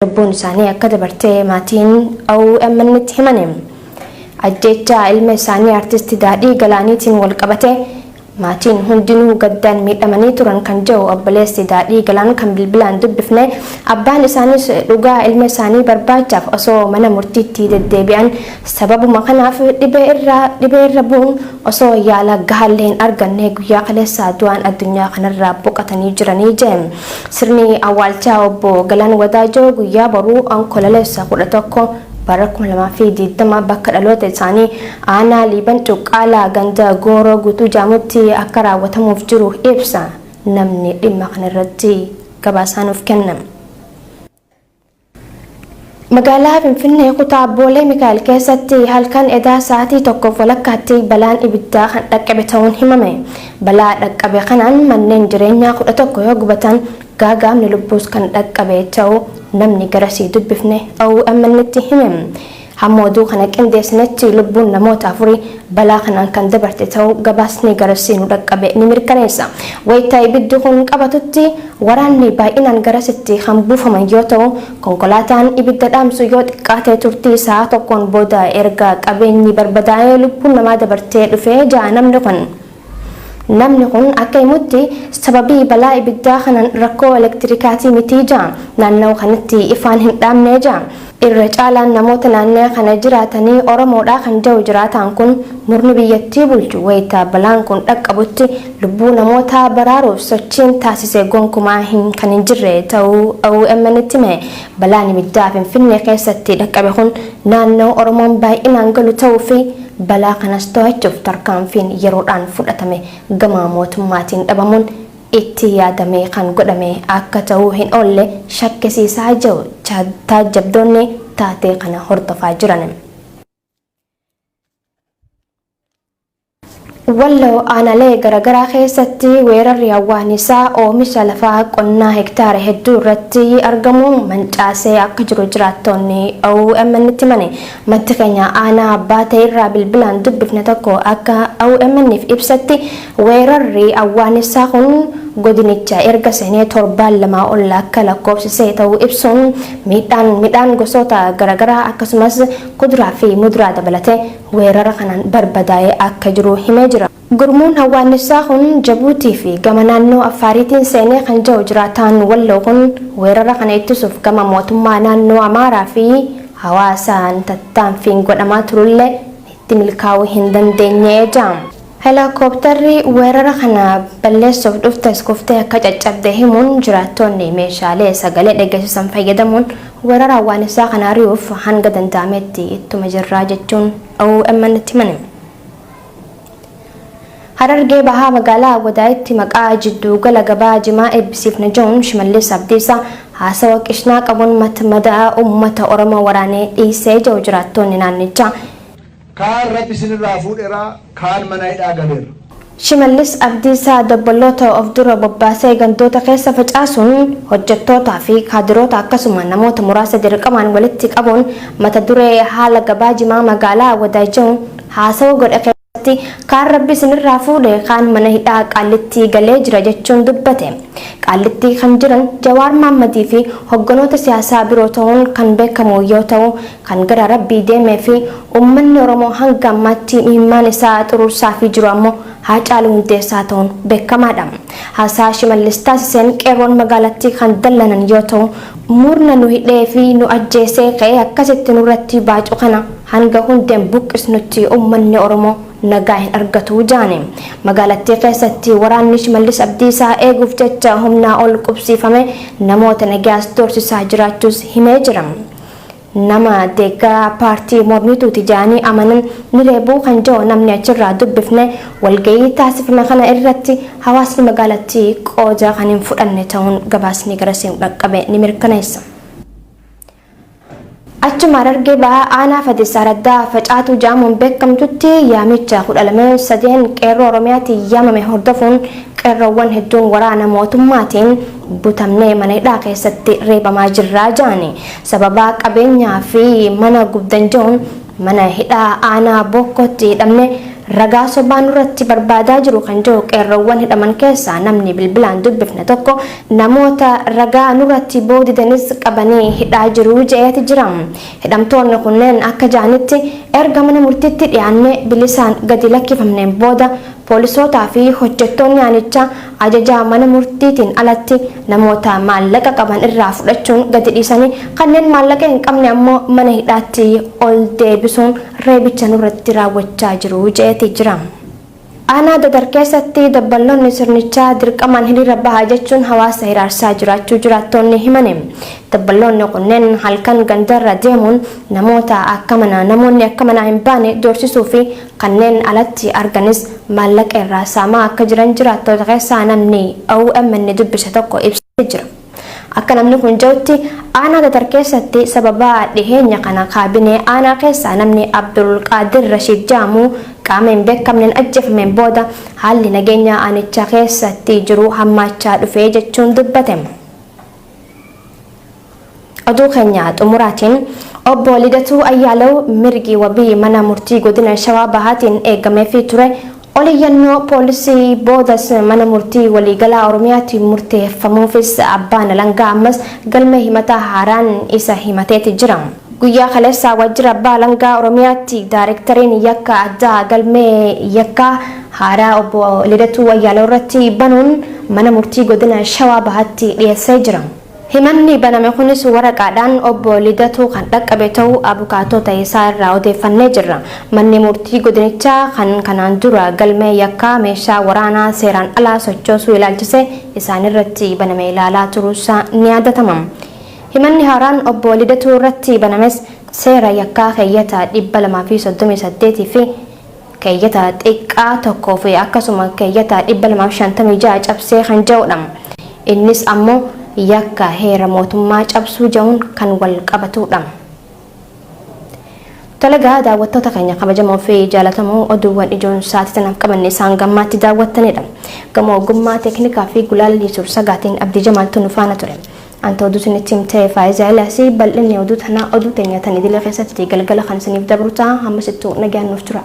Lubbuun isaanii akka dabarte maatiin OMN'tti himani. Ajjeechaa ilma isaanii Artisti Daadhii Galaaniitiin walqabatee maatiin hundinuu gaddaan miidhamanii turan kan jedhu obboleessi Daadhii Galaan kan bilbilaan dubbifne, abbaan isaaniis dhugaa ilma isaanii barbaachaaf osoo mana murtiitti deddeebi'an sababuma kanaaf dhibee irra bu'uun osoo yaala gahaallee hin arganne guyyaa kaleessaa du'aan addunyaa kanarraa boqotanii jiranii jedhe. Sirni awwaalchaa obbo Galaan Wadaajoo guyyaa boruu Onkololeessa 11 bara 2020 bakka dhaloota isaanii aanaa Liiban Cuqqaalaa ganda Gooroo Guutuu Jaamutti akka raawwatamuuf jiru ibsa namni dhimma kanarratti gabaasaa nuuf kenna. Magaalaa Finfinnee kutaa Boolee Mikaa'el keessatti halkan edaa sa'aatii tokkoof walakkaatti balaan ibiddaa kan dhaqqabe ta'uun himame. Balaa dhaqqabe kanaan manneen jireenyaa 11 yoo gubatan gaaga'amni lubbuus kan dhaqqabe ta'uu namni garasii dubbifne OMN'tti hime. Hamma oduu kana qindeessinetti lubbuun namoota afurii balaa kanaan kan dabarte ta'uu gabaasni garasii nu dhaqqabe ni mirkaneessa. Wayita ibiddi kun qabatutti waraanni baay'inaan garasitti kan buufaman yoo ta'u, konkolaataan ibidda dhaamsu yoo xiqqaate turtii sa'a tokkoon booda erga qabeenyi barbadaa'ee lubbuun namaa dabartee dhufee ja'a namni kun. Namni kun akka himutti sababii balaa ibiddaa kanan rakkoo elektirikaatii mitii ja'a. Naannawa kanatti ifaan hin dhaamnee ja'a. Irra caalaan namoota naannaya kana jiraatanii Oromoodha kan ja'u jiraataan kun, murni biyyattii bulchu wayita balaan kun dhaqqabutti lubbuu namootaa baraaruuf sochiin taasise gonkumaa hin kan hin jirre ta'uu OMN'tti hime. Balaan ibiddaa Finfinnee keessatti dhaqqabe kun naannawa Oromoon baay'inaan galu ta'uu fi Balaa kanas to'achuuf tarkaanfiin yeroodhaan fudhatame gama mootummaatiin dhabamuun itti yaadamee kan godhame akka ta'uu hin oolle shakkisiisaa jiru taajjabdoonni taatee kana hordofaa jiran. Walloo aanaalee garagaraa keessatti weerarri awwaanisaa oomisha lafaa qonnaa hektaara hedduu irratti argamu mancaasee akka jiru jiraattoonni OMN'tti himani. Maddi keenya aanaa Baatee irraa bilbilaan dubbifne tokko akka OMN'f ibsetti weerarri awwaanisaa kun godinicha erga seenee torbaan lamaa ol akka lakkoofsisee ta'uu ibsuun miidhaan midhaan gosoota garagaraa akkasumas kuduraa fi muduraa dabalatee weerara kanaan barbadaa'ee akka jiru himee jira. Gurmuun hawwaannissaa kun Jabuutii fi gama naannoo Affaariitiin seenee kan jiru jiraataan Walloo kun weerara kana ittisuuf gama mootummaa naannoo Amaaraa fi hawaasaan tattaanfiin godhamaa turullee itti milkaa'uu hin dandeenye jedha. Heelikooptarri weerara kana balleessuuf dhuftes kuftee akka caccabde himuun jiraattoonni meeshaalee sagalee dhageessisan fayyadamuun weerara hawwaannissaa kana ari'uuf hanga danda'ametti ittuma jirraa jechuun OMN'tti himani. Harargee Bahaa magaalaa Awwadaayitti maqaa jidduu gala gabaa jimaa eebbisiifna jehuun Shimallis Abdiisaa haasawa qishnaa qabuun madaa uummata Oromoo waraanee dhiisee jiru jiraattoonni naannichaa. Kaan Rabbi isinirraa fuudheera, kaan mana hidhaa galeera. Shimallis Abdiisaa dabballoota of dura bobbaasee gandoota keessa facaasuun hojjettootaa fi kaadiroota akkasuma namoota muraasa dirqamaan walitti qabuun mata duree haala gabaa jimaa magaalaa Awwadaay jehuun haasawa godhe keessatti kaan Rabbi isinirraa fuudhe kaan mana hidhaa Qaallittii galee jira jechuun dubbate. Qaallittii kan jiran Jawaar Maammadii fi hogganoota siyaasaa biroo ta'uun kan beekamu yoo ta'u kan gara Rabbii deemee fi uummanni Oromoo hanga ammaatti imimmaan isaa xuruursaafii jiru ammoo Haacaaluu Hundeessaa ta'uun beekamaadha. Haasaa Shimallis taasiseen qeerroon magaalattii kan dallanan yoo ta'u murna nu hidhee fi nu ajjeesee ka'ee akkasitti nurratti baacu kana hanga hundeen buqqisnutti uummanni Oromoo nagaa hin argatu jaani. Magaalattii keessatti waraanni Shimallis Abdiisaa eeguuf jecha humnaa ol qubsiifame namoota nagayaas doorsisaa jiraachuus himee jira. Nama deeggaraa paartii mormituuti jedhanii amanan ni reebuu kan jiru namni achirraa dubbifne walgahii taasifame kana irratti hawaasni magaalattii qooda kan hin fudhanne ta'uun gabaasni garasiin dhaqqabe ni mirkaneessa. Achuma Harargee Bahaa aanaa Fadis Araddaa Facaatuu jedhamuun beekamtutti yaamicha 12 3 qeerroo Oromiyaatiin yaamame hordofuun qeerroowwan hedduun waraana mootummaatiin butamnee mana hidhaa keessatti reebamaa jirraa jedhani. Sababaa qabeenyaa fi mana gubdan jehuun mana hidhaa aanaa Bokkootti hidhamne Ragaa sobaa nurratti barbaadaa jiru kan jiru qeerroowwan hidhaman keessaa namni bilbilaan dubbifne tokko namoota ragaa nurratti boodidanis qabanii hidhaa jiru je'eeti jira. Hidhamtoonni kunneen akka ja'anitti erga mana murtiitti dhiyaannee bilisaan gadi lakkifamneen booda poolisootaa fi hojjettoonni aanichaa ajaja mana murtiitiin alatti namoota maallaqa qaban irraa fudhachuun gadi dhiisanii kanneen maallaqa hin qabne ammoo mana hidhaatti ol deebisuun reebicha nurratti raawwachaa jiru je'eeti jira. Aanaa Dadar keessatti dabballoonni sirnichaa dirqamaan hiriira bahaa jechuun hawaasa hiraarsaa jiraachuu jiraattonni himani. Dabballoonni kunneen halkan gandarra deemuun namoota akka manaa namoonni akka manaa hin baane doorsisuu fi kanneen alatti arganis maallaqa irraa saamaa akka jiran jiraattota keessaa namni OMN dubbise tokko ibsee jira. Akka namni kun jedhutti aanaa Dadar keessatti sababa dhiheenya kana kaabinee aanaa keessaa namni Abdulqaadir Rashiid jedhamu qaama hin beekamneen ajjeefameen booda haalli nageenya aanichaa keessatti jiru hammaachaa dhufee jechuun dubbate. Oduu keenya xumuraatiin obbo Lidatuu Ayyaalew mirgi wabii mana murtii godina Shawaa Bahaatiin eegameefii ture oliyyannoo poolisii boodas mana murtii waliigalaa Oromiyaatti murteeffamuufis abbaan alangaa ammas galmee himataa haaraan isa himateeti jira. Guyyaa kaleessaa waajjira abbaa alangaa Oromiyaatti daayirektariin yakka addaa galmee yakkaa haaraa obbo Lidatuu Ayyaalew irratti banuun mana murtii godina Shawaa Bahaatti dhiyeessee jira. Himanni baname kunis waraqaadhaan obbo Lidatuu kan dhaqqabe ta'uu abukaatota isaa irraa odeeffannee jirra. Manni murtii godinichaa kan kanaan dura galmee yakkaa meeshaa waraanaa seeraan alaa sochoosuu ilaalchise isaanirratti baname ilaalaa turuusaa ni yaadatama. Himanni haaraan obbo Lidatuu irratti banames seera yakkaa keeyyata 238 fi keeyyata xiqqaa 1 fi akkasuma keeyyata 256 cabsee kan jedhudha. Innis ammoo yakka heera mootummaa cabsuu jedhuun kan wal qabatudha. Tolegaa daawwattoota keenya kabajamoo fi jaalatamoo oduuwwan ijoon sa'aatii tanaaf qabanne isaan gammaatti daawwattanidha. Gama ogummaa teeknikaa fi gulaallii suur-sagaatiin Abdii Jamaaltu nu faana ture. Anta oduu isinitti himtee Faayisaa Ilaasii bal'inni oduu tanaa oduu teenya tan idilee keessatti galgala kan isiniif dabru ta'a hammasittuu nagaan nuuf tura.